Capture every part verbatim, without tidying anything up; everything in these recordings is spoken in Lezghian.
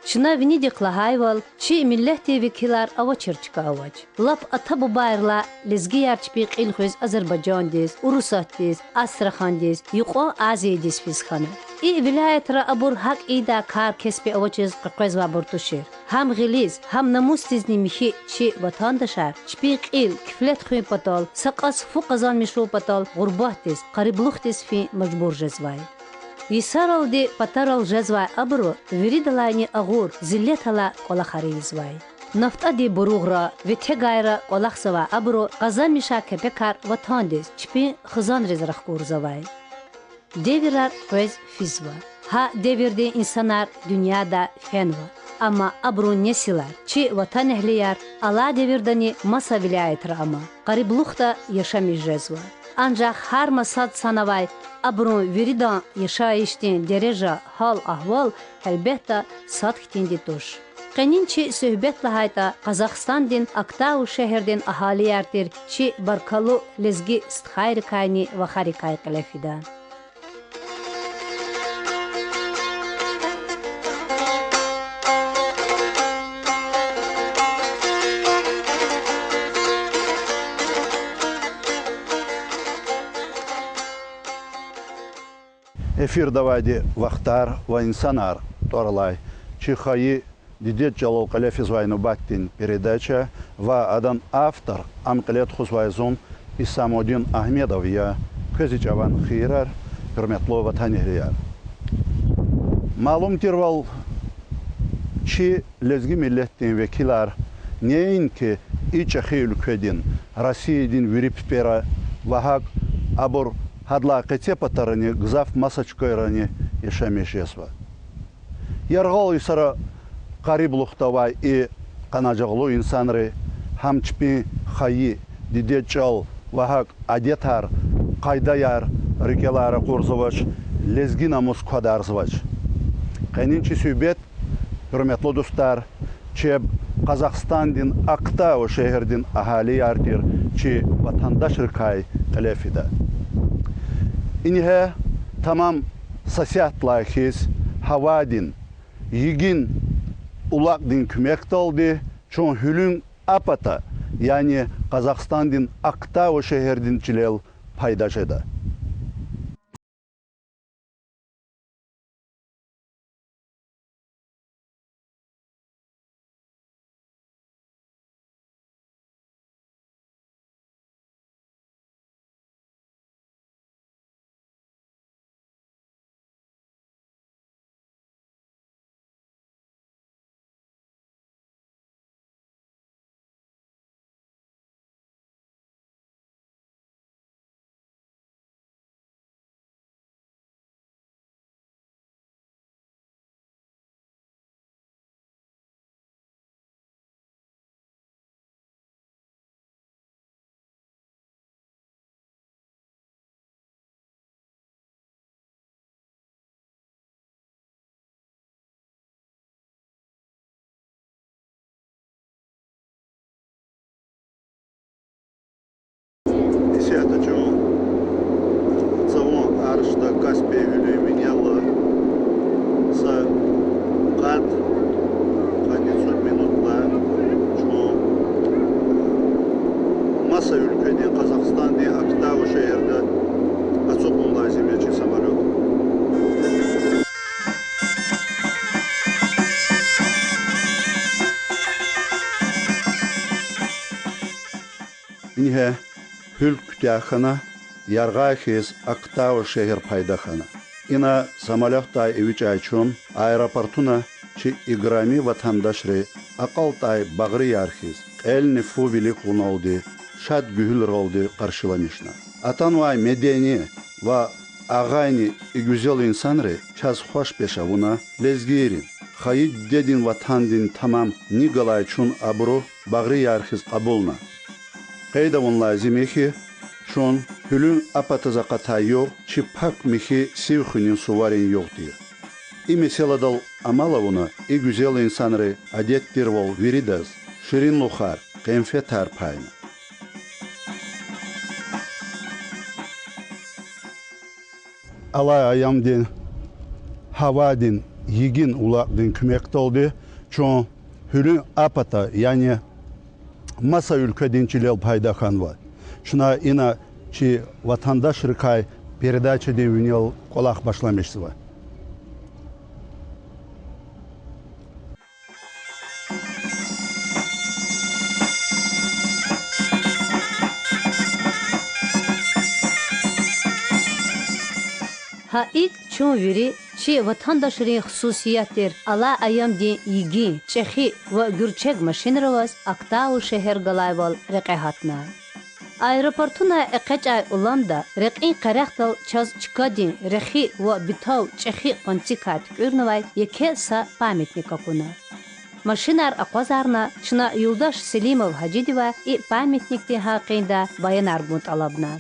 Чна винидихъ лагьайвал, чи миллетдин векилар авачир чка авач. Лап ата-бубайрилай лезгияр чпин кьил хуьз Азербайжандиз, Урусатдиз, Астрахандиз, Юкьван Азиядиз физ хьана. И вилаятра абур гьакӀ ийидай кар-кеспи авачиз къекъвезвайбур тушир. Гьам гъилиз, гьам намусдизни михьи чи ватандашар чпин кьил кифлет хуьн патал, са кьас фу къазанмишун патал гъурбатдиз, къариблухдиз фин мажбур жезвай. Йисаралди патарал жезвай абуру виридалайни агъур, зиллет алай кӀвалахар ийизвай. НафтӀадин буругъра, ветегайра кӀвалахзавай абуру къазанмишай кепекар ватандиз, чпин хизанриз рахкурзавай. Девирар къвез физва. Гьа девирдин инсанар дуьньяда фенва. Амма абурун несилар, чи ватанэгьлияр алай девирдани маса вилаятра ама, къариблухда яшамиш жезва. Анжах гьар масад санавай абурун виридан яшайишдин дережа, гьал-агьвал, гьелбетда, сад хьтинди туш. Къенин чи суьгьбет лагьайтӀа, Къазахстандин Актау шегьердин агьалияр тир чи баркаллу лезги стхайрикайни вахарикай кьиле фида. Эфирда авайди Вахтар ва инсанар тӀвар алай чи хайи дидед чӀалал кьиле физвай нубатдин передача ва адан автор, ам кьиле тухузвай зун, Исамудин Агьмедов я. Квез и чӀаван хийирар, гьуьрметлу ватанэгьлияр. Малум тирвал, чи лезги миллетдин векилар неинки и чӀехи уьлкведин, Россиядин вири пипӀера ва гьакӀ абур гьадалай къецепатарани гзаф маса чкайрани яшамиш жезва. Яргъал йисара къариблухда авай и къанажагълу инсанри гьам чпин хайи дидед чӀал ва гьакӀ адетар, къайдаяр рикӀелай ракъурзавач, лезги намус квадарзавач. Къенин чи суьгьбет, гьуьрметлу дустар, чеб Къазахстандин Актау шегьердин агьалияр тир чи ватандашрикай кьиле фида. Ингье тамам сасятдилай хьиз, гьавадин, йигин улакьдин куьмекдалди чун гьуьлуьн а пата, яни Къазахстандин Актау шегьердин чилел пайда жеда. Исятда чун цавун аршда Каспий гьуьлуьн винел ала. Са къад, къанни цӀуд минутдилай чун маса уьлкведин, Къазахстандин Актау шегьерда ацукьун лазим я чи самолёт. Ингье гьуьл куьтягь хьана, яргъай хьиз Актау шегьер пайда хьана. Ина самолётдай эвичӀай чун аэропортуна чи играми ватандашри акьалтӀай багърияр хьиз, кьелни фу вилик авуналди, шад гуьгьуьлралди къаршиламишна. Атанвай медени ва агъайни и гуьзел инсанри чаз хваш-пеш авуна, лезгийрин, хайи дидедин ватандин тамам ни галай чун абуру багърияр хьиз кьабулна. Къейд авун лазим я хьи, чун гьуьлуьн а патаз акъатай югъ чи пак михьи сив хуьнин суварин югъ тир. И месэладал амал авуна, и гуьзел инсанри адет тирвал виридаз ширинлухар, къенфетар пайна. Алай аямдин гьавадин ЕГИ-н улакьдин куьмекдалди чун гьуьлуьн а пата, яни маса уьлкведин чилел пайда хьанва. Чна ина чи ватандашрикай передачадин винел кӀвалах башламишзава. Гьа икӀ чун вири чи ватандашрин хсусият тир алай аямдин ЕГИ-н чӀехи ва гуьрчег машинра аваз Актау шегьер галайвал рекье гьатна. Аэропортунай экъечӀай Уланда рекьин къерехдал чаз чкадин рехи ва битав чӀехи къванцикай туькӀуьрнавай еке са памятник акуна. Машинар акъвазарна, чна юлдаш Селимов Гьажидивай и памятникдин гьакъиндай баянар гун тӀалабна.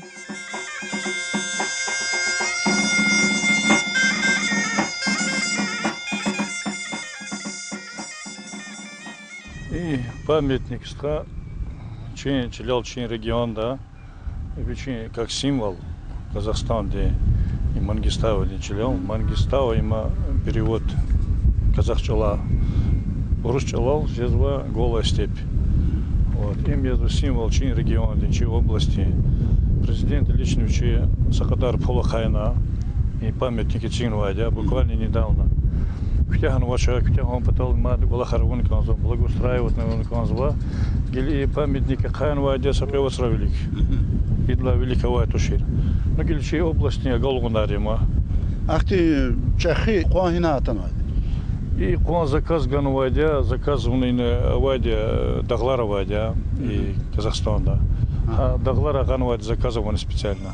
И памятник, стха, чи чилел, чи регионда вичин как символ Казахстандин, и Мангистаудин чилел. Мангистау, има перевод казах чӀалай, урус чӀалал жезва голая степь. Вот. Им жезва символ чи региондин, чи областдин. Президент лично вичи са кьадар пул ахъайна, и памятник эцигнавайди я, буквально недавно. Куьтягьнавач, куьтягьун патал мад кӀвалахар авун кӀанзава, благоустраивать авун кӀанзава. Гила и памятник ахъайнавайди я са кьве вацран вилик. Идалай вилик авай тушир. Ну, гила чи областдин агалкьунар я им. Ахьтин чӀехи къван гьина атанвайди? И къван заказ ганвайди я, заказ авуна ина авайди я, дагълар авайди я, и Казахстанда. Гьа, дагълар агъанвайди заказ авуна специально.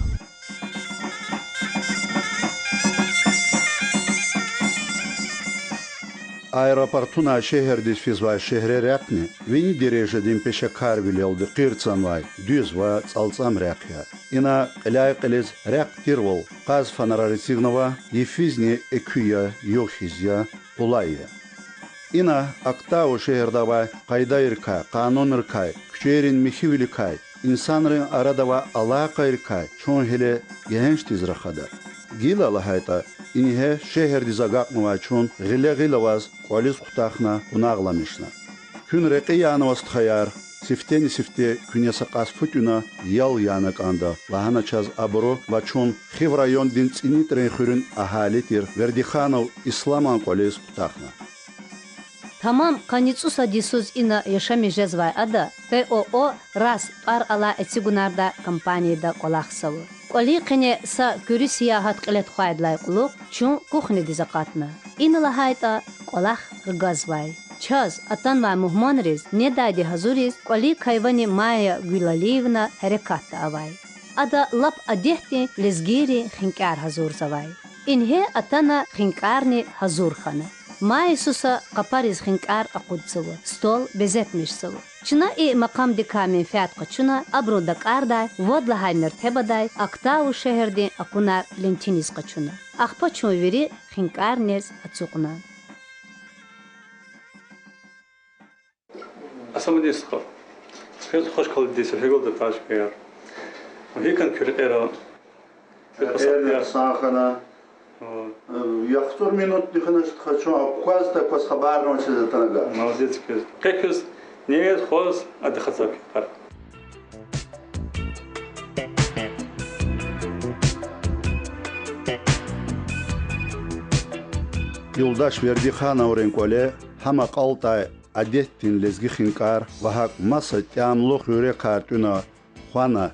Аэропортунай шегьердиз физвай шегьре рехъни вини дережадин пешекарвилелди къирцанвай дуьз ва цӀалцӀам рехъ я. Ина кьиляй-кьилиз рехъ тирвал къаз фанарар эцигнава, йифизни экуь я, югъ хьиз я, къулай я. Ина Актау шегьерда авай къайдайрикай, къанунрикай, куьчейрин михьивиликай, инсанрин арада авай алакъайрикай чун гьеле гегьеншдиз рахада. Гила лагьайтӀа, ингье шегьердиз агакьнавай чун гъиле-гъил аваз кӀвализ кутахна, къунагъламишна. Куьн рекье янава, стхаяр, сифтени-сифте куьне са кьас фу тӀуьна, ял яна кӀанда, лагьана чаз абуру ва чун Хив райондин ЦӀинитӀрин хуьруьн агьали тир Вердиханов Исламан кӀвализ кутахна. Тамам къанни цӀусад йисуз ина яшамиш жезвай ада Т О О «Рас» тӀвар алай эцигунардай компанияда кӀвалахзава. КӀвалин къене са куьруь сиягьат кьиле тухвайдалай кьулухъ чун кухнядиз акъатна. Ина лагьайтӀа, кӀвалах ргазвай. Чаз, атанвай мугьманриз недайди гьазуриз кӀвалин кайвани Майя Гуьлалиевна гьерекатда авай. Ада лап адетдин лезгийрин хинкӀар гьазурзавай. Ингье атана, хинкӀарни гьазур хьана. Майя суса къапариз хинкӀар акъудзава, стол безетмишзава. Чна и макъамдикай менфят къачуна, абурун дакӀардай вад лагьай мертебадай Актау шегьердин акунар лентиниз къачуна. Ахпа чун вири хинкӀар нез ацукьна. Асамадин стха, квез хуш калдиз, гьикӀ галда ташкаяр? ГьикӀ хьана куь рекьера? Рекьер хъсан хьана. ЯхцӀур минутни хьанач, стха, чун аквазда, кваз хабарни авачиз атана гьа. Молодец квез. Къе квез нез, хваз, ада хцаб кар. Юлдаш Вердихановрин кӀвале гьам акьалтӀай адетдин лезги хинкӀар ва гьакӀ маса тӀямлу хуьрекар тӀуьна, хвана,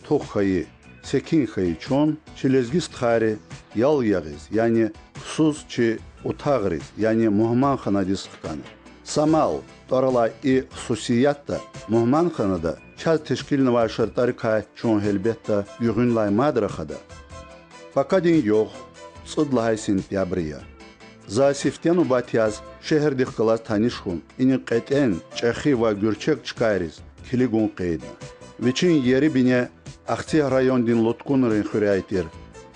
тух хьайи, секин хьайи чун чи лезги стхайри ял ягъиз, яни ксуз чи утагъриз, яни мугьманханадиз хкана. Самал тӀвар алай и хсусиятда, мугьманханада чаз тешкилнавай шартӀарикай чун гьелбетда гуьгъуьнлай мад рахада. Пакадин югъ цӀуд лагьай сентябрь я. За сифте нубат яз шегьердихъ галаз таниш хьун, инин кьетӀен чӀехи ва гуьрчег чкайриз килигун къейдна. Вичин ери-бине Ахцегь райондин Луткунрин хуьряй тир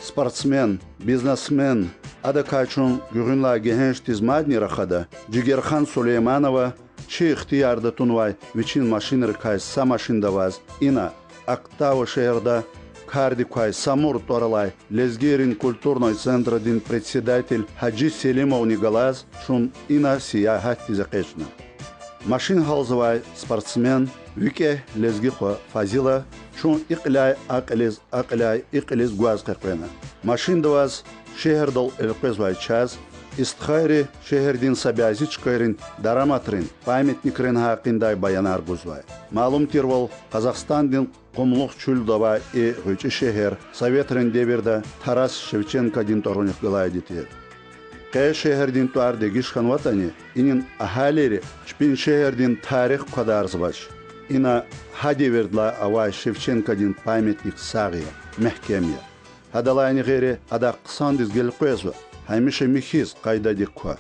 спортсмен, бизнесмен, адакай чун гуьгъуьнлай гегьеншдиз мадни рахада, Жигерхан Сулейманова чи ихтиярда тунвай вичин машинрикай са машинда аваз ина, Актау шегьерда, кардик квай Самур тӀвар алай лезгийрин культурный центрдин председатель Гьажи Селимовни галаз чун ина сиягьатдиз экъечӀна. Машин гьалзавай спортсмен, викӀегь лезги хва Фазила чун и кьиляй а кьилиз, а кьиляй и кьилиз гваз къекъвена. Машинда аваз шегьердал элкъвезвай чаз, и стхайри шегьердин са бязи чкайрин дараматрин, памятникрин гьакъиндай баянар гузвай. Малум тирвал, Къазахстандин Къумлугъ чуьлда авай и гъвечӀи шегьер советрин девирда Тарас Шевченкодин тӀварунихъ галайди тир. Къе шегьердин тӀвар дегиш хьанватӀани, инин агьалийри чпин шегьердин тарих квадарзавач. Ина гьа девирдилай авай Шевченкодин памятник сагъ я, мягькем я. Гьадалайни гъейри, адан хъсандиз гелкъвезва, гьамиша михьиз къайдадик ква.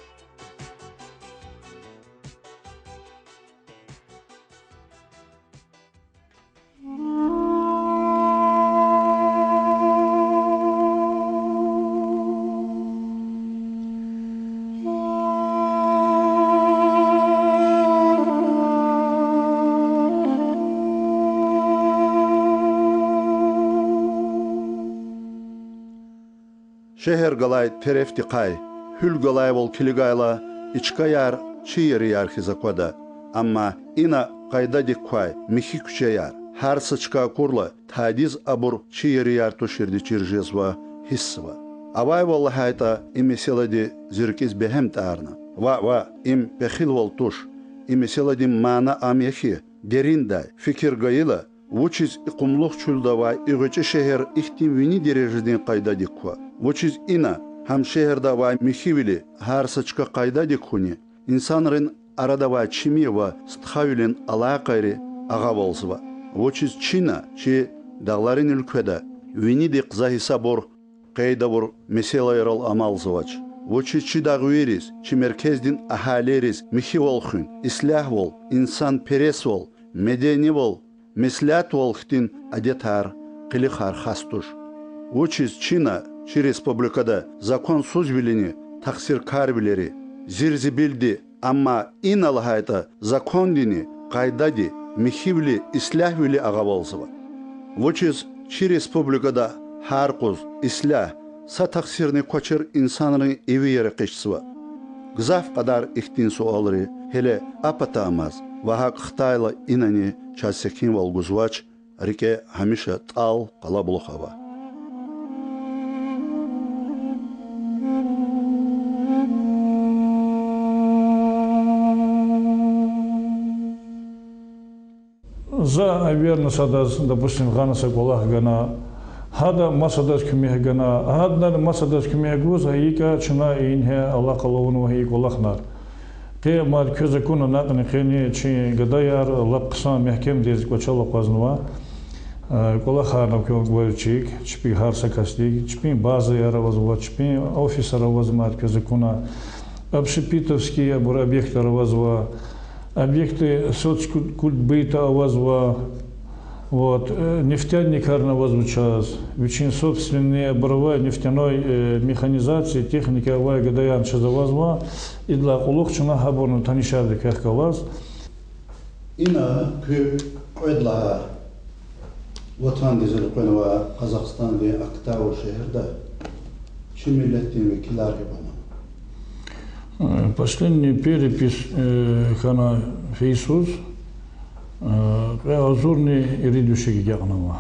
Шегьер галай терефдихъай, гьуьл галайвал килигайла, и чкаяр чи ерияр хьиз аквада. Амма ина къайдадик квай михьи куьчеяр, гьар са чка акурла, тадиз абур чи ерияр туширди чир жезва, гьиссзава. Авайвал лагьайтӀа, и месэлади зи рикӀиз бегьем тӀарна. Ваъ, ваъ, им пехилвал туш, и месэладин мана ам я хьи, дериндай фикир гайила, вучиз и Къумлугъ чуьлда авай и гъвечӀи шегьер ихьтин вини дережадин къайдадик ква, вучиз ина, гьам шегьерда авай михьивили гьар са чка къайдадик хьуни, инсанрин арада авай чими ва стхавилин алакъайри агъавалзава, вучиз чина чи дагъларин уьлкведа виниди хъза гьисабур, къейд авур месэлайрал амалзавач, вучиз чи дагъвийриз, чи меркездин агьалийриз михьивал хуьн, ислягьвал, инсанпересвал, меденивал, меслятвал хьтин адетар, къилихар хас туш. Вучиз чина чи республикада законсузвилини тахсиркарвилери, зирзибилди, амма ина лагьайтӀа закондини къайдади михьивили, ислягьвили агъавалзава. Вучиз чи республикада гьар къуз, ислягь, са тахсирни квачир инсанрин ивияр экъичӀзава. Гзаф кьадар ихьтин суалри гьеле а пата амаз ва гьакӀ хтайла инани чаз секинвал гузвач, рикӀе гьамиша тӀал, къалабулух ава. За, эверна, садаз, допустим, гъана са кӀвалах гана, гьада масадаз куьмек гана, гьадани масадаз куьмек гуз, гьа икӀ чна ингье алакъа авунва и кӀвалахар. Къе мад квез акуна накьни къени чи гадаяр лап хъсан мягькемдиз кӀвачел акъвазнава. Э, кӀвалахарни квез гвай вичик, чпи гьар са касдик, чпин базаяр авазва, чпин офисар аваз мад квез акуна, общепитовский абур объектар авазва, объекты соцкультбыта авазва, вот, э, нефтяникарни авазва чаз, вичин собственный абур авай нефтяной, э, механизация, техника авай гадаяр чаз авазва, идалай кьулухъ чна гьабурни танишарда квехъ галаз. Ина куь кьвед лагьай ватандиз элкъвенвай Къазахстандин Актау шегьерда чи миллетдин векилар гьикьван ава? Э, последний перепись, э, хьана фейи йисуз, э, кьве агъзурни ирид виши агакьнава.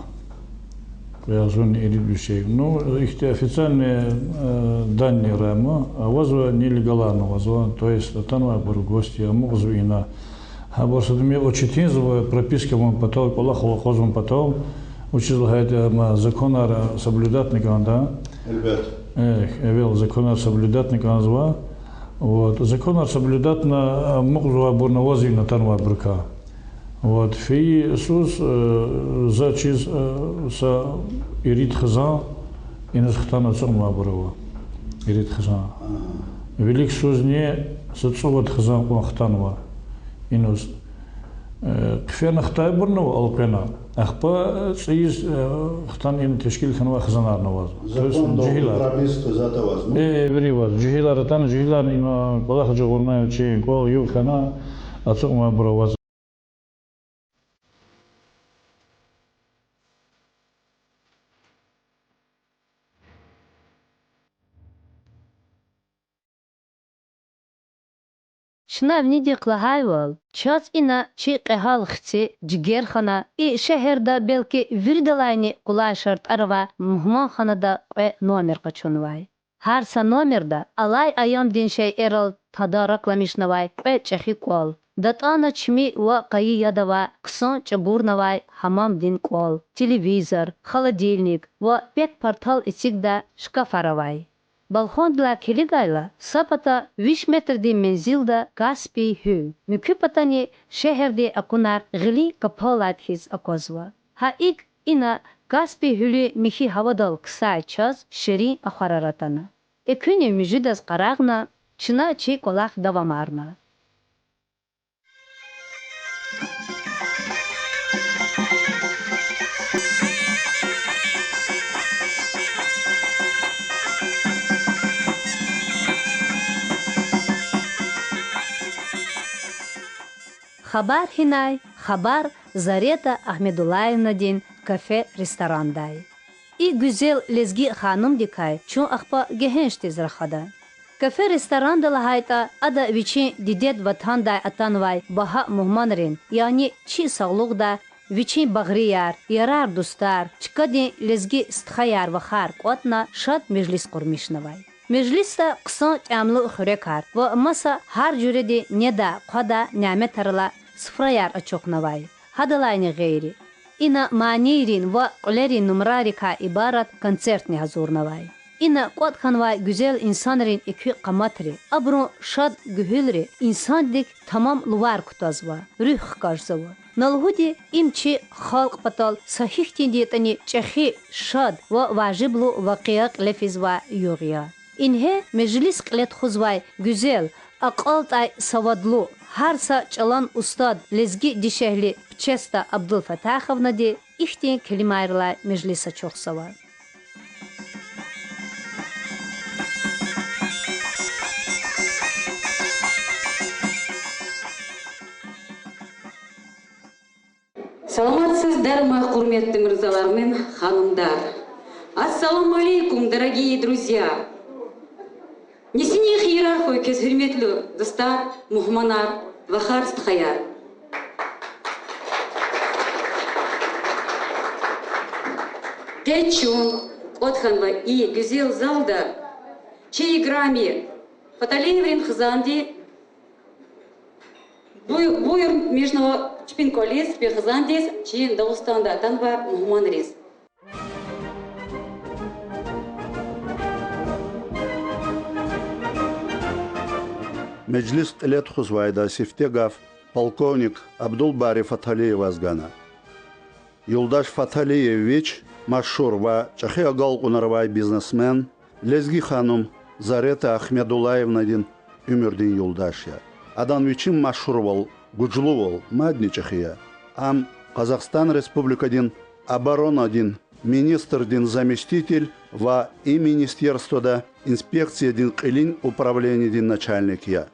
Кьве агъзурни ирид виши. Ну, ихьтин официальные, э, данныйрай ма, авазва нелегаларни авазва, то есть атанвайбур гости амукьзава ина. Гьабур садни ме о четинзава прописка авун патал, кӀвалахал акъвазун патал, вучиз лагьайтӀа ма законар соблюдатьни кӀанда. Элбет. Э, эвел законар соблюдатьни кӀанзава. Вот, законар соблюдатьна амукьзавайбурни авазва ина атанвайбурукай. Вот, фейи йисуз, э, за чиз, э, са ирид хизан иниз хтана ацукьнавайбур ава. Ирид хизан. Вилик йисузни са цӀувад хизан кьван хтанва иниз. Э, хъфена хтайбурни ава элкъвена. Ахпа, э, цӀийиз, э, хтана ина тешкил хьанвай хизанарни авазва. То есть жегьилар. Э, вири аваз. Жегьилар атана, жегьилар ина кӀвалах жагъурна, чи кӀвал-югъ хьана ацукьнавайбур аваз. Чна винидихъ лагьайвал, чаз ина чи кьегьал хци, жигерхана, и шегьерда белки виридалайни къулай шартӀар авай мугьманханада кьве номер къачунвай. Гьар са номерда алай аямдин шейэрал тадаракламишнавай кьве чӀехи кӀвал, датӀана чими ва къайи яд авай хъсан чӀабурни авай гьамамдин кӀвал, телевизор, холодильник ва пек-партал эцигдай шкафар авай. Балкондилай килигайла, са пата виш метрдин мензилда Каспий гьуьл, муькуь патани шегьердин акунар гъилин капаллайди хьиз аквазва. Гьа икӀ, ина Каспий гьуьлуьн михьи гьавадал ксай чаз ширин ахварар атана. Экуьнив муьжуьдаз къарагъна, чна чи кӀвалах давамарна. Хабар гьинай, хабар Зарета Агьмедуллаевнадин кафе-ресторандай. И гуьзел лезги ханумдикай чун ахпа гегьеншдиз рахада. Кафе-ресторанда лагьайтӀа, ада вичин дидед ватандай атанвай багьа мугьманрин, яни чи сагълугъдай вичин багърияр, ярар-дустар, чкадин лезги стхаяр-вахар кӀватӀна шад межлис къурмишнавай. Межлисда хъсан тӀямлу хуьрекар ва маса гьар жуьредин недай-хъвадай няметар алай суфраяр ачухнавай. Гьадалайни гъейри, ина манийрин ва кьуьлерин нумрайрикай ибарат концертни гьазурнавай. Ина кӀватӀ хьанвай гуьзел инсанрин экуь къаматри, абурун шад гуьгьуьлри инсандик тамам лувар кутазва, руьгь хкажзава. На лугьуди, им чи халкь патал са гьихьтинди ятӀани чӀехи, шад ва важиблу вакъиа кьиле физвай югъ я. Ингье межлис кьиле тухузвай гуьзел, акьалтӀай савадлу, гьар са чӀалан устад лезги дишегьли Пчеста Абдулфатаховнади ихьтин келимайрилай межлис ачухзава. Саламатсыз, дарман, гьуьрметлу мирзалар, мугьманар, ханумдар. Ассаламу алейкум, дорогие друзья! Нисинин хийирар хьуй квез, гьуьрметлу дустар, мугьманар, вахар, стхаяр. Къе чун кӀватӀ хьанвай и гуьзел залда чи играми Фаталиеврин хизанди буй-, буюр межнава чпин кӀвализ, чпин хизандиз, чи Дагъустандай атанвай мугьманриз. Межлис кьиле тухузвайда сифте гаф полковник Абдулбари Фаталиеваз гана. Юлдаш Фаталиев вич машгьур ва чӀехи агалкьунар авай бизнесмен, лезги ханум Зарета Агьмедуллаевнадин уьмуьрдин юлдаш я. Адан вичин машгьурвал, гужлувал мадни чӀехи я. Ам Къазахстан Республикадин оборонадин министрдин заместитель ва и министерствода инспекциядин кьилин управленидин начальник я.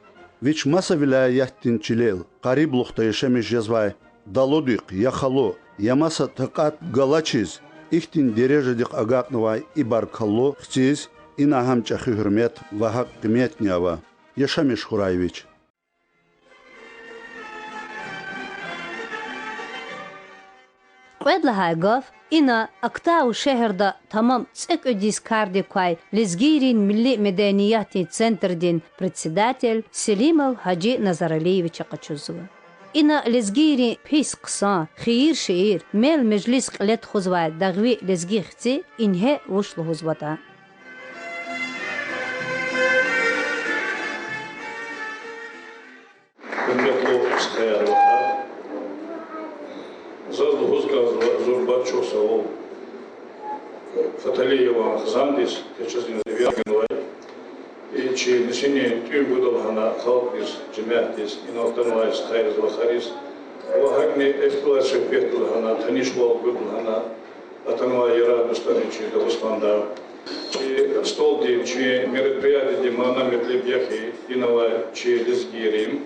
Вич маса вилаятдин чилел къариблухда яшамиш жезвай далудихъ я халу, я маса такьат галачиз, ихьтин дережадихъ агакьнавай и баркаллу хциз ина гьам чӀехи гьуьрмет ва гьакӀ къиметни ава. Яшамиш хьурай вич. Кьвед лагьай гаф ина Актау шегьерда тамам цӀекӀуьд йис кардик квай лезгийрин милли медениятдин центрдин председатель Селимов Гьажи Назаралиевича къачузва. Ина лезгийрин пис хъсан, хийир-шийир, мел-межлис кьиле тухузвай дагъви лезги хци ингье вуч лугьузватӀа. Гьуьрметлу стхаяр-вахар, заз лугьуз кӀанзава зурба чухсагъул Фаталиеван хизандиз, течазин девятнавай, и чи нисинин тӀуьн гуда лагьана халкьдиз, жемятдиз, инал атанвай стхайриз, вахариз, ва гьакӀни ихтилат-суьгьбет лагьана, танишвал гуда лагьана атанвай ярар-дустарни чи Дагъустанда. Чи столдин, чи мероприятиедин мана-метлеб я хьи, инавай чи лезгийрин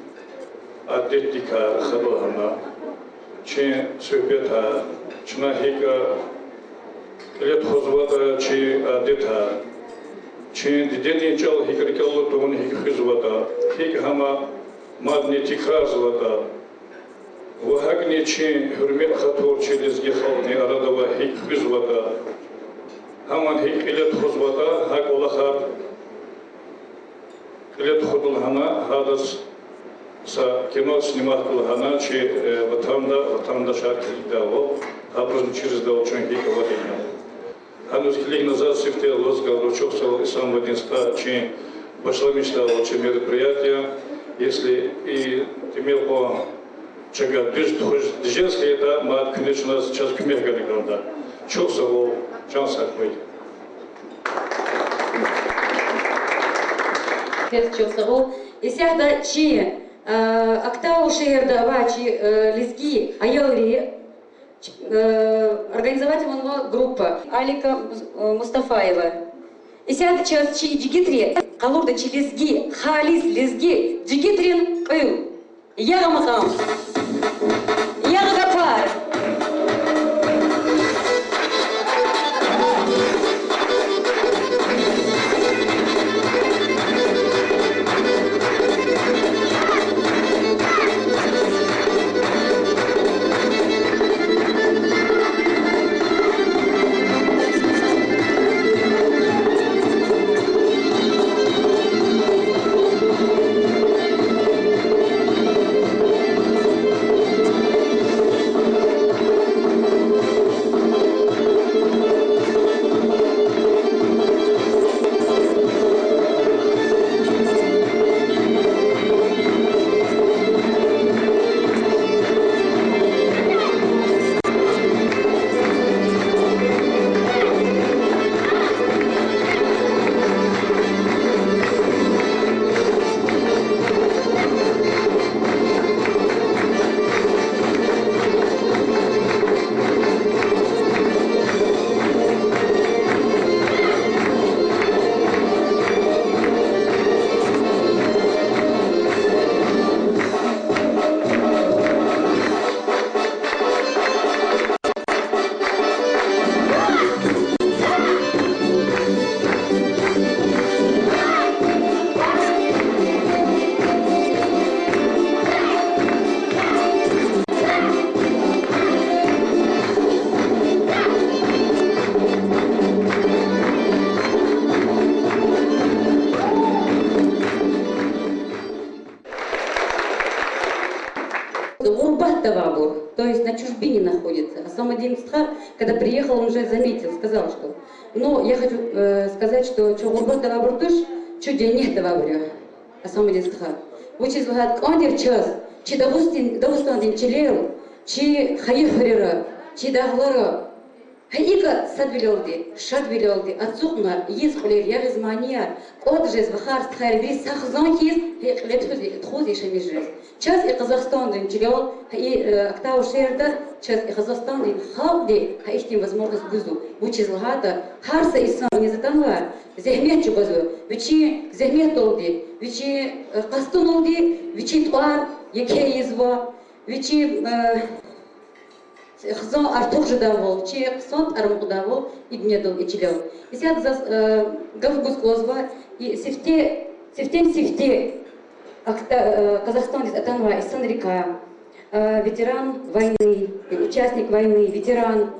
адетдикай рахада лагьана чи суьгьбетар, чна гьикӀ кьиле тухузватӀа чи адетар, чи дидедин чӀал гьикӀ рикӀел алуд тавуна гьикӀ хуьзватӀа, гьикӀ гьама мадни тикрарзаватӀа ва гьакӀни чи гьуьрмет хатур чи лезги халкьдин арада авай гьикӀ хуьзватӀа, гьамни гьикӀ кьиле тухузватӀа, гьа кӀвалахар кьиле тухуда лагьана, гьадаз са кино сниматьда лагьана, чи, э, ватанда, ватандашар килигдайвал, гьабуруз чириздайвал чун гьикӀ аватӀа. Гьаниз килигна заз сифте лугьуз кӀанзава, чухсагъул Исамудин стха, чи башламишдайвал чи мероприятие, если и тӀимил кьван чага дуьз тухуз тежез хьайитӀа, мад куьне чна, чаз куьмек гана кӀанда. Чухсагъул, чан сагъ хьуй. Квез чухсагъул. Исятда чи, а, Актау шегьерда авай чи, а, лезги аялри, а, организовать авунва группа Алика Мус-, а, Мустафаева. Исятда чаз чи жигитри къалурда чи лезги, халис лезги жигитрин кьуьл. Ягъ макьам. Ягъ гапар. Гъурбатда авайбур, то есть на чужбине находится. Асамудин стха, когда приехал, он уже заметил, сказал, что, ну, я хочу, э, сказать, что чун гъурбатда авайбур туш, чун женнетда авайбур я. Асамудин стха. Вучиз лагьайтӀа кӀан тир чаз, чи Дагъустин-, Дагъустандин чилел, чи хайи хуьрера, чи дагълара, гьа икӀа садвилелди, шадвилелди ацукьна ийиз кьуьлер, ягъиз манияр, кӀватӀ жез вахар-стхаяр вири са хизан хьиз, гьа и кьиле тухуз, тухуз яшамиш жез. Чаз и Къазахстандин чилел, гьа и, э, Актау шегьерда, чаз и Къазахстандин халкьди гьа ихьтин возможность гузва. Вучиз лагьайтӀа гьар са инсан иниз атанвай зегьмет чӀугвазва. Вичин зегьметдалди, вичин, э, къастуналди, вичин тӀвар еке ийизва, вичин, э, хизан артух жедайвал, чи хъсан тӀвар амукьдайвал и дуьньядал, и чилел. Исятда заз, э, гаф гуз кӀанзава и сифте, сифтени-сифте Акта-, э, Казахстандиз атанвай инсанрикай, э, ветеран войны, участник войны, ветеран,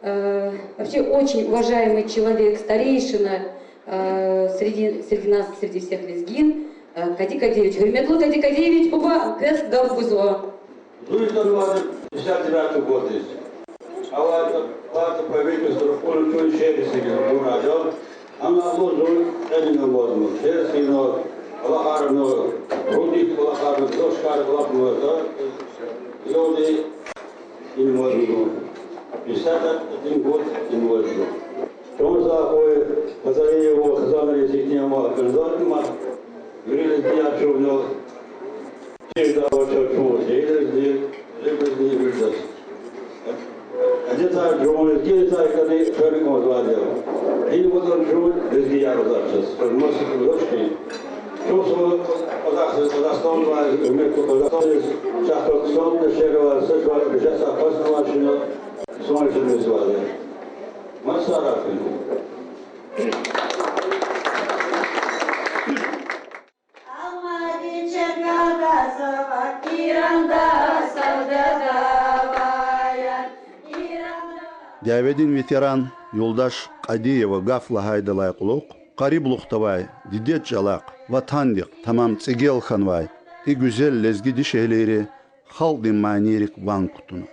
э, вообще очень уважаемый человек, старейшина, э, среди, среди нас, среди всех лезгин, э, Кади Кадиевич. Гьуьрметлу Кади Кадиевич, буба, квез гаф гузва. Зун итанвайди пятьдесят девятый годдиз. Алай палата правительствода кьуна чун шеэрдиз гьикӀ гьуна жал. Ана лугьузва, кьенин амазма. Шеэрдиз гьикӀ кӀвалахарна, рудник кӀвалахарна, гзаф шкайра кӀвалахнавазда. Илди ин амазма. Пятьдесят один год ин амазма. Чун за хьуй, Казариева хизанриз ихьтин амал кӀанзаватӀа, вири лезгияр чун винел чирдайвал чун, чун жегьилризни, жегьилризни виридаз. Адетар чун лезгияр кӀани хвена кӀанзавайди я. Гьи ватан чун лезгияр алачиз. Чун маса кӀанзавач хьи. Чун са Казахстан, Казахстан ва гьуьрметлу Казахстандиз чахъ хъсан шегьер ва са чӀаван бежаса хъсан авачина сон жемизвайди. Масса рафин. Алмади чергада са Дяведин ветеран юлдаш Къадиева гаф лагьайдалай кьулухъ, къариблухда авай дидед чӀалахъ, ватандихъ тамам цӀигел хьанвай и гуьзел лезги дишегьлийри халкьдин манийрик ван кутуна.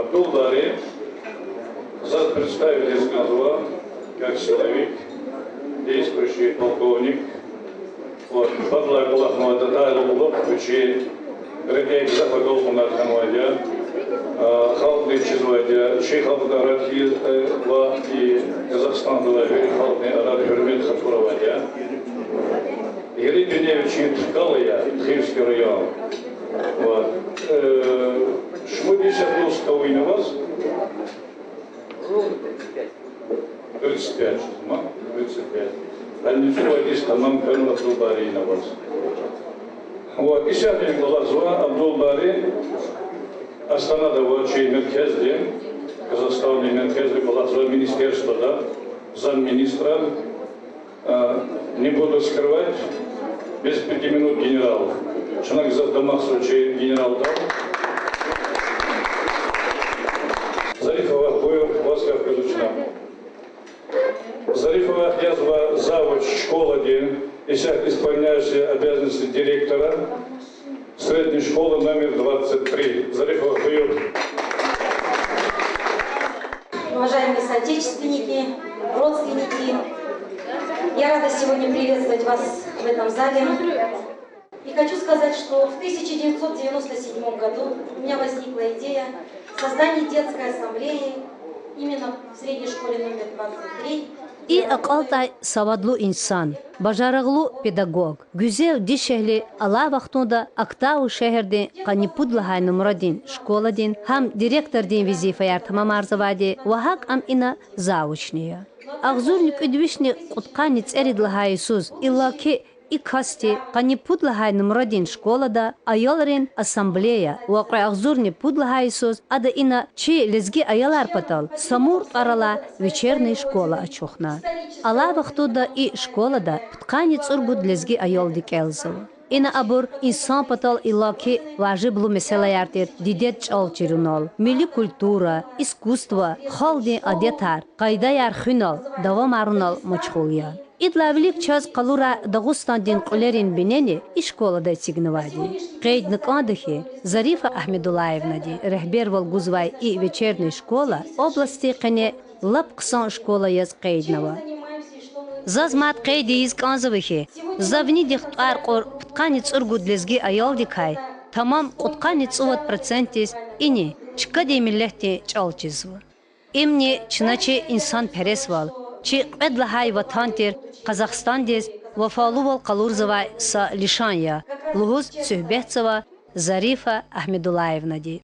Абдулбари заз представить ийиз кӀанзава как силовик, действующий полковник. Вот, паталай кӀвалахнавай татарин кьулухъ вичи рекье гзаф агалкьунар хьанвайди я, а, халкьдиз чизвайди я, чи халкьдин арада и, э, ва и Казахстандилай вири халкьдин арада гьуьрмет хатур авайди я. Гьеле дуьнья вичин тхкал я, Тхвинский район. Вот. Э, шумуд йис я, дус, кавуна аваз? Тридцать пять, ма? Тридцать пять. Гьанни цӀувад йис тамам хьана Абдулбарина аваз. Вот, исятда кӀвалахзава Абдулбари Астанада ва чи меркездин, Казахстандин меркездин кӀвалахзава министерствода, замминистра. А, не буду скрывать, без пяти минут генерал. Чна гзаф дамахзава чи генералдал. Зарифа вах, буюр, ваз гаф гузва чна. Зарифа вах язва завуч школадин, исятда исполняющий обязанности директора средней школы номер двадцать три. Зарифа вах, буюр. Уважаемые соотечественники, родственники, я рада сегодня приветствовать вас в этом зале. И хочу сказать, что в тысяча девятьсот девяносто седьмом году у меня возникла идея создания детской ассамблеи именно в средней школе номер двадцать три. И акьалтӀай савадлу инсан, бажарагълу педагог, гуьзел дишегьли алай вахтунда Актау шегьердин къанни пуд лагьай нумрадин школадин гьам директордин везифаяр тамамарзавайди ва гьакӀ ам ина завучни я. Агъзурни кӀуьд вишни кьудкъанни цӀерид лагьай йисуз иллаки и касди къанни пуд лагьай нумрадин школада аялрин ассамблея ва кьве агъзурни пуд лагьай йисуз ада ина чи лезги аялар патал Самур тӀвар алай вечерняя школа ачухна. Алай вахтунда и школада пудкъанни цӀуругуд лезги аялди кӀелзава. Ина абур инсан патал иллаки важиблу месэлаяр тир: дидед чӀал чирунал, милли культура, искусство, халкьдин адетар, къайдаяр хуьнал, давамарунал машгъул я. Идалай вилик чаз къалурай Дагъустандин кьуьлерин бинени и школада эцигнавайди. Къейдна кӀанда хьи, Зарифа Агьмедуллаевнади регьбервал гузвай и вечерняя школа областдин къене лап хъсан школа яз къейднава. Заз мад къейд ийиз кӀанзава хьи, за винидихъ тӀвар кьур пудкъанни цӀуругуд лезги аялдикай тамам кьудкъанни цӀувад процентдиз ини чкадин миллетдин чӀал чизва. Имни чна чи инсанпересвал, чи кьвед лагьай ватан тир Къазахстандиз вафалувал къалурзавай са лишан я лугьуз суьгьбетзава Зарифа Агьмедуллаевнади.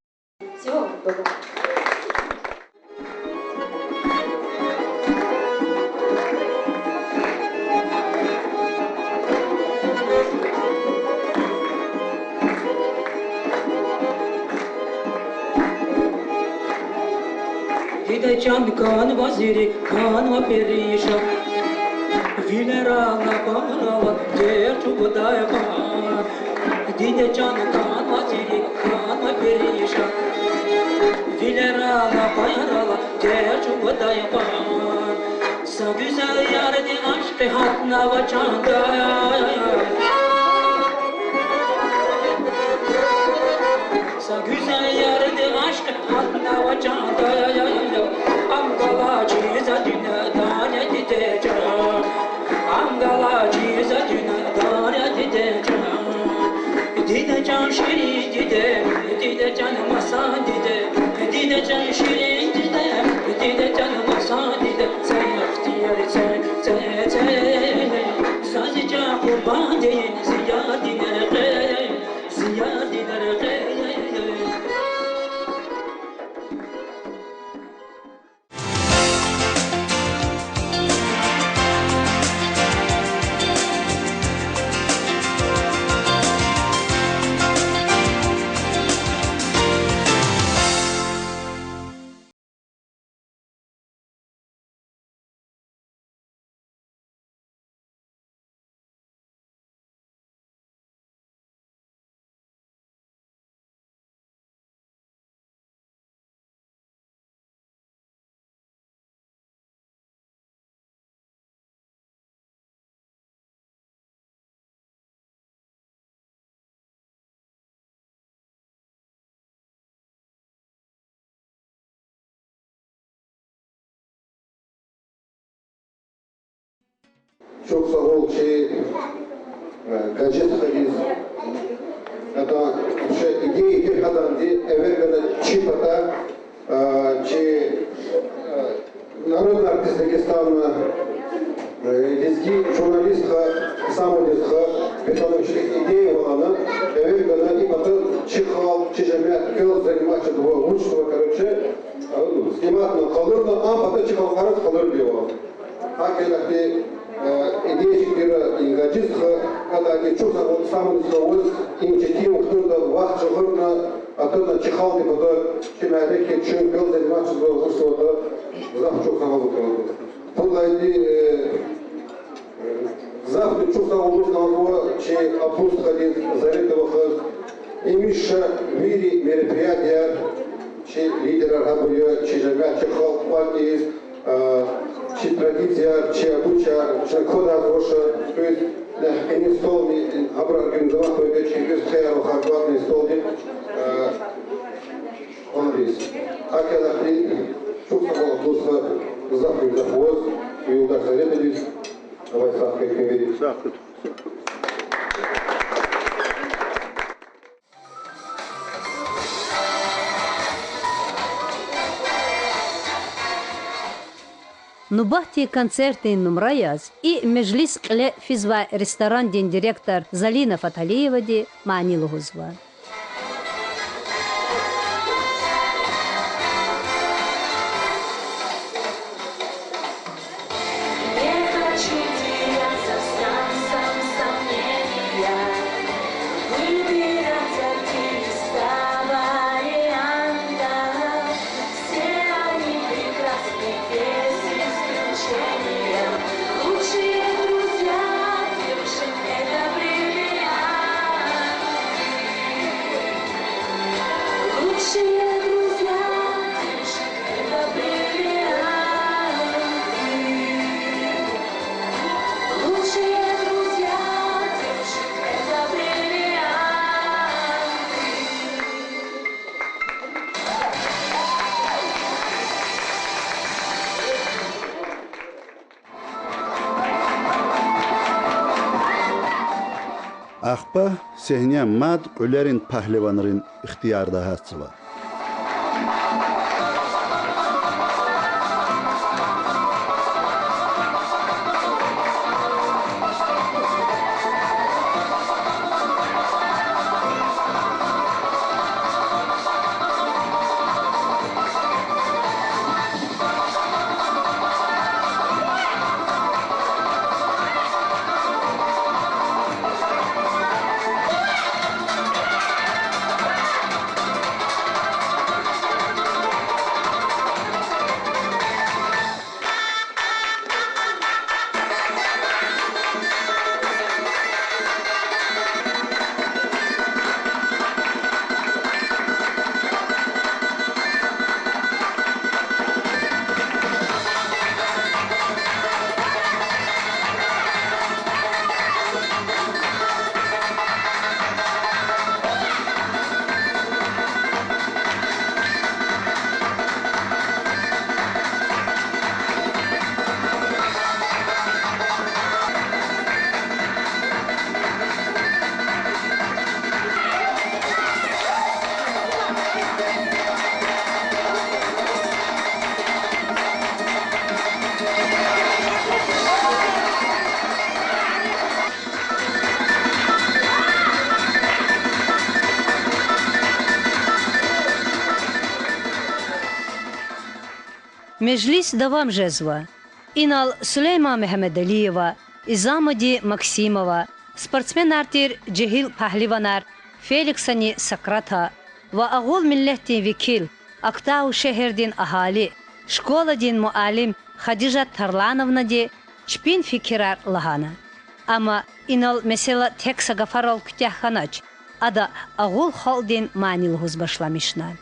Диде чан, кӀанва зи рикӀ, кӀанва перишан. Вилерал, лапарал тер чӀугвадай кьван, диде чан, хьанва цӀийи, хьанва перишан. Вилерал, лапарал тер чӀугвадай кьван, са гуьзел ярди ашкъи гьатнава чанда. Са гуьзел ярди ашкъи гьатнава чанда. Ам галачиз а дуьньядай, я диде чан, ам галачиз а дуьньядай, я диде чан. Диде чан, ширин диде, диде чан, масан диде, диде чан, ширин диде, диде чан, масан диде, це ихтияр, це, це, це. Заз и чан къурбанд ийин зи ярдин рекье, зи ярдин рекье. Чухсагъул чи, э, Гажи стхадиз, адан вообще идея гьикӀ гьаданди эвер гана чи пата, э, чи, э, народный артист Дагестана, э, лезги журналистха, самодистха, Светлана Мишустина идея валана, эвер гана и пата чи халкь, чи жемят квел заниматься жезва, лучшего, короче, э, сниматьна къалурна, а пата чи халкьараз къалурдайвал. ГьакӀ хьайила, э, идея чир тир и Гажи стха, гьадакай чухсагъул, самодистха аваз, им четин вахтунда вахт чӀугурна, атана чи халкьдин патав, чи мярекат, чун квел заниматься жезва, лучшего, гзаф чухсагъул. Пуд лагьайди, э, гзаф чухсагъул лугьуз кӀанзава чи Абдул стхадиз, Зарета вахаз, гьамиша вири мероприятияр, чи лидерар гьабур я, чи жемят, чи халкь кӀватӀ ийиз, а, чи традицияр, чи обычаяр чна квадарзавач, то есть, э, къенин столни гьабур организовать авурди я, чи вири стхаяр вахар кӀватӀна столдихъ, э, гьабуриз. ГьакӀ хьайила, чухсагъул, Абдул стха, гзаф, гзаф ваз, юлдаш Заретадиз. Давай, сагъ хьуй, куьн вири. Сагъ хьуй. Нубатдин концертдин нумра яз и межлис кьиле физвай ресторандин директор Залина Фаталиевади мани лугьузва. Не хочу теряться в сам-, сам-, сомнениях, выбирать один из ста вариантов. Все они прекрасны без исключения. Лучшие друзья, держи, это бриллианты. Лучшие друзья, держи, это бриллианты. Лучшие друзья, держи, это бриллианты. Ахпа сегьне мад кьуьлерин пагьливанрин ихтиярда гьатзава. Межлис давам жезва. Инал Сулейман Мегьамедалиева, Изамудин Максимова, спортсменар тир жегьил пагьливанар Феликсани Сократа ва агъул миллетдин векил, Актау шегьердин агьали, школадин муаллим Хадижат Тарлановнади чпин фикирар лагьана. Амма инал месэла тек са гафарал куьтягь хьанач, ада агъул халкьдин мани лугьуз башламишна.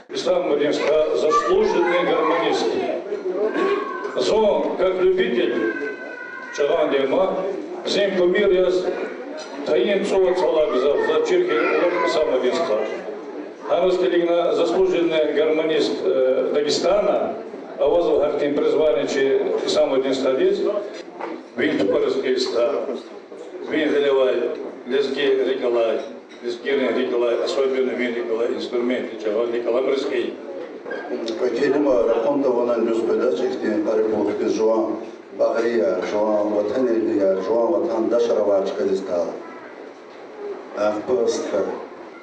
Исамудин стха заслуженный гармонист. Зун, как любитель, чагъандин ма, зин кумир яз тайин цӀувад йисалай гзаф заз чир хьайи кьулухъ Исамудин стха. Гьаниз килигна заслуженный гармонист, э, Дагестана, авазва гьахьтин призвание чи Исамудин стхадиз, вин тупӀариз хьайи стха, вин гъилевай лезги рикӀ алай, лезгийрин рикӀ алай, особенно вин рикӀ алай инструментдин чӀагъариз, кӀаламриз хьайи. Кьве келима ракъуртӀа вуна дуьз къведач ихьтин къариблухда жуван багърияр, жуван ватанэгьлияр, жуван ватандашар авай чкадиз тал. Ахпа стха.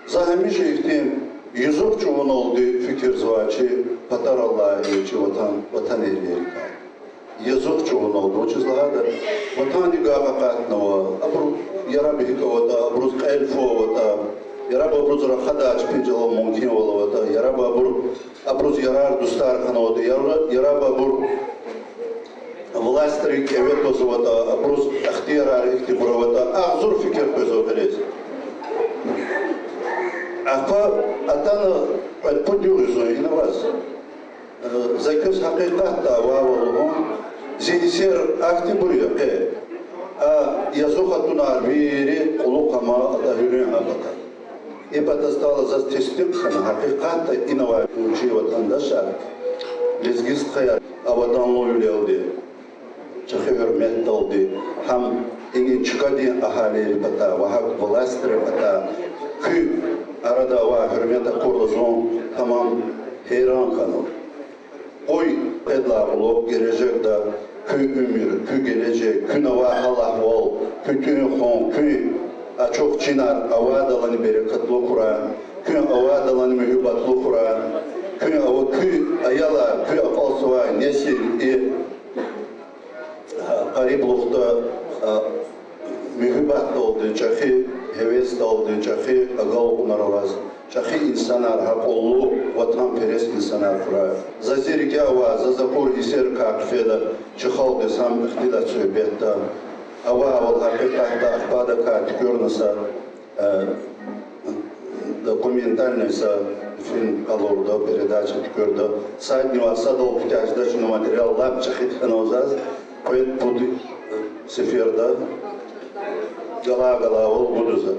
За гьамиша ихьтин юзугъ чӀугуналди фикирзавай чи патараллай, чи ватан, ватанэгьлийрикай. Юзугъ чӀугуналди, вучиз лагьайтӀа ватандикай акъатнава, абур яраб гьикӀ аватӀа, абуруз кьел фу аватӀа, яраб абуруз рахадай чпин чӀалал мумкинвал аватӀа, яраб абур, абуруз ярар-дустар хьанватӀа, яра-, яраб абур властри кӀеве твазватӀа, абуруз ихтиярар ихьтинбур аватӀа, агъзур фикир къвезва гъилез. Ахпа атана кьвед-пуд югъ я зун ина аваз. Э, за квез гьакъикъатда авайвал лугьун, зи йисер ахьтинбур я къе, а язух атунар вири кьулухъ ама ада гьуьлуьн а пата. И пата стӀал заз тестикь хьана, гьакъикъатда ина авай чи ватандашар, лезги стхаяр, аваданлувилелди, чӀехи гьуьрметдалди, гьам и чкадин агьалийрин патай ва гьакӀ властрин патай куь арада авай гьуьрмет акурла зун тамам гьейран хьанва. Къуй къведлай кьулухъ гележегда куь уьмуьр, куь гележег, куьн авай гьал-агьвал, куь тӀуьн-хъун, куь ачух чинар авайдалайни берекатлу хьурай, куьн авайдалайни муьгьуьббатлу хьурай, куьн ава-, куь аялар, куь акьалтзавай несил и къариблухда, а, муьгьуьббатдалди, чӀехи гьевесдалди, чӀехи агалкьунар аваз, чӀехи инсанар, гьакъуллу, ватанперес инсанар хьурай. За зи рикӀе авай, заз акур йисерикай хъфена чи халкьдиз гьам ихтилат суьгьбетда. Авайвал гьакъикъатда ахпа адакай туькӀуьрна са, э, документальный са фильм къалурда, передача туькӀуьрда. Садни ва садал куьтягь жедач, ну, материал лап чӀехи хьанва заз. Кьвед-пуд, э, сеферда галай-галайвал гуда за.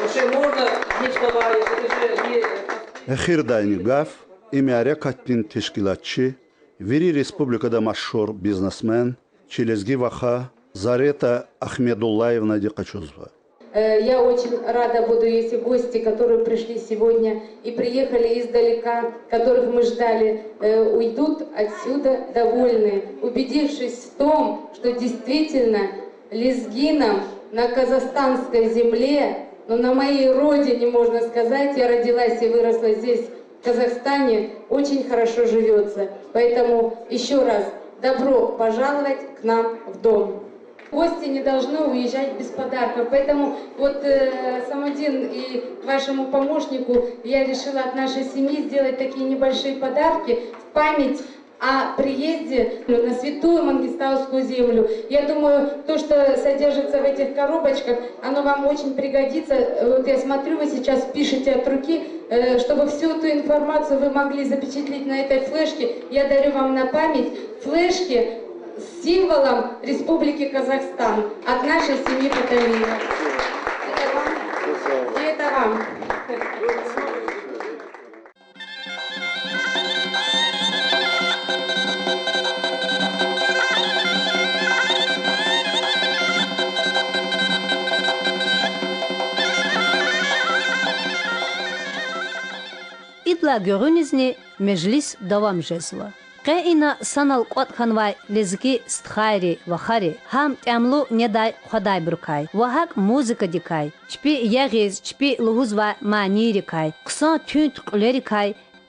Вообще можно одним словарем, это же не Эхирдайни гаф и мярекатдин тешкилатчи, вири республикада машгьур бизнесмен, чи лезги ваха Зарета Ахмедуллаевнади къачузва. Э, я очень рада буду, если гости, которые пришли сегодня и приехали издалека, которых мы ждали, э, уйдут отсюда довольны, убедившись в том, что действительно лезгинам на казахстанской земле, но на моей родине, можно сказать, я родилась и выросла здесь, в Казахстане, очень хорошо живётся. Поэтому ещё раз добро пожаловать к нам в дом. Гости не должны уезжать без подарков. Поэтому вот, э, Самудин, и вашему помощнику я решила от нашей семьи сделать такие небольшие подарки в память о приезде на святую Мангистаускую землю. Я думаю, то, что содержится в этих коробочках, оно вам очень пригодится. Э, вот я смотрю, вы сейчас пишете от руки, э, чтобы всю эту информацию вы могли запечатлеть на этой флешке. Я дарю вам на память флешки с символом Республики Казахстан от нашей семьи Паталиевых. Это вам. И это вам. Гила гуьгъуьнизни межлис давам жезва. Къе ина санал кӀватӀ хьанвай лезги стхайри, вахари гьам тӀямлу недай-хъвадайбурукай ва гьакӀ музыкадикай, чпи ягъиз, чпи лугьузвай манийрикай, хъсан туьнт кьуьлерикай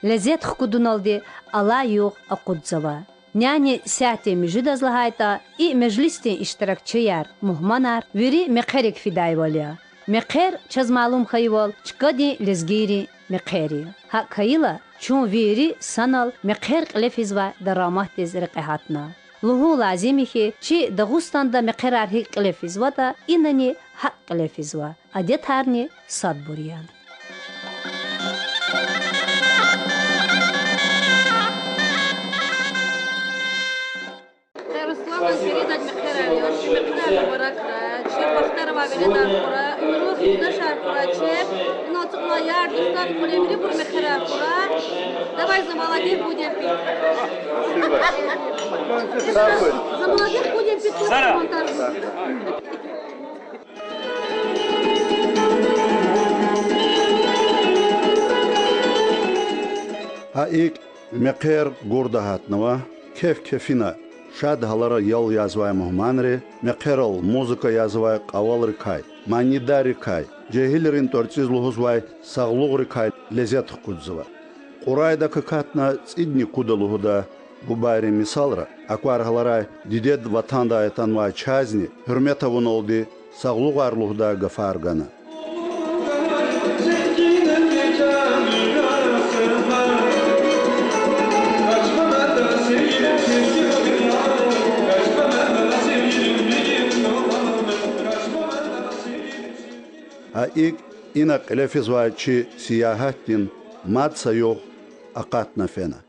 лезет хкудуналди алай югъ акъудзава. Няни сятдин муьжуьдаз лагьайтӀа, и межлисдин иштиракчияр, мугьманар вири мехъерик фидайвал я. Мехъер, чаз малум хьайивал, чкадин лезгийрин мехъер я. ГьакӀ хьайила, чун вири санал мехъер кьиле физвай дараматдиз рекье гьатна. Лугьун лазим я хьи, чи Дагъустанда мехъерар гьикӀ кьиле физватӀа, инани гьакӀ кьиле физва, адетарни садбур я. Русланан виридаз мехъерар я, чи мехъерар мубаракрай, чи бахтар авай веледар хьурай, уьмуьр, юлдашар хьурай чи, инал ацукьнавай яр, дустар хьурай, вирибур мехъерар хьурай. Давай за молодых будем петь. За молодых будем петь, монтаж. Гьа икӀ, мехъер гурда гьатнава, кеф-кефина, шад гьалара ял ягъизвай мугьманри мехъерал музыка язавай кьавалрикай, манидаррикай, жегьилрин тӀварцӀиз лугьузвай сагълугърикай лезет хкудзава. Кьурайдак акатна цӀидни куда лугьудай бубайрин мисалра, аквар гьаларай дидед ватандай атанвай чазни гьуьрмет авуналди сагълугъар лугьудай гафар гана. Гьа икӀ, ина кьиле физвай чи сиягьатдин мад са югъ акъатна фена.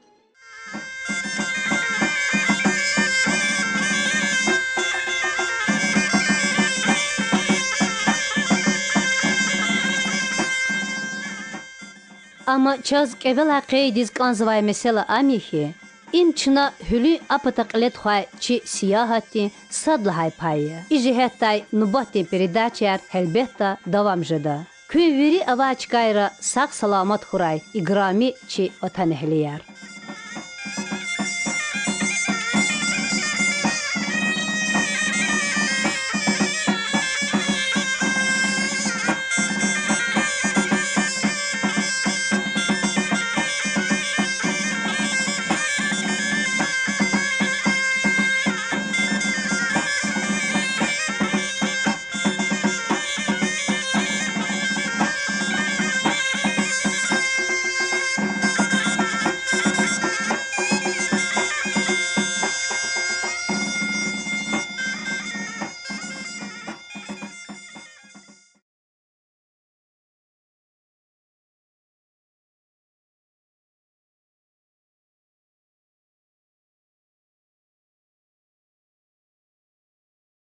Амма чаз кӀевелай къейдиз кӀанзавай месэла ам я хьи, им чна гьуьлуьн а пата кьиле тухвай чи сиягьатдин сад лагьай пай я. И жигьетдай нубатдин передачаяр гьелбетда давам жеда. Куьн вири авай чкайра сагъ-саламат хьурай, играми чи ватанэгьлияр.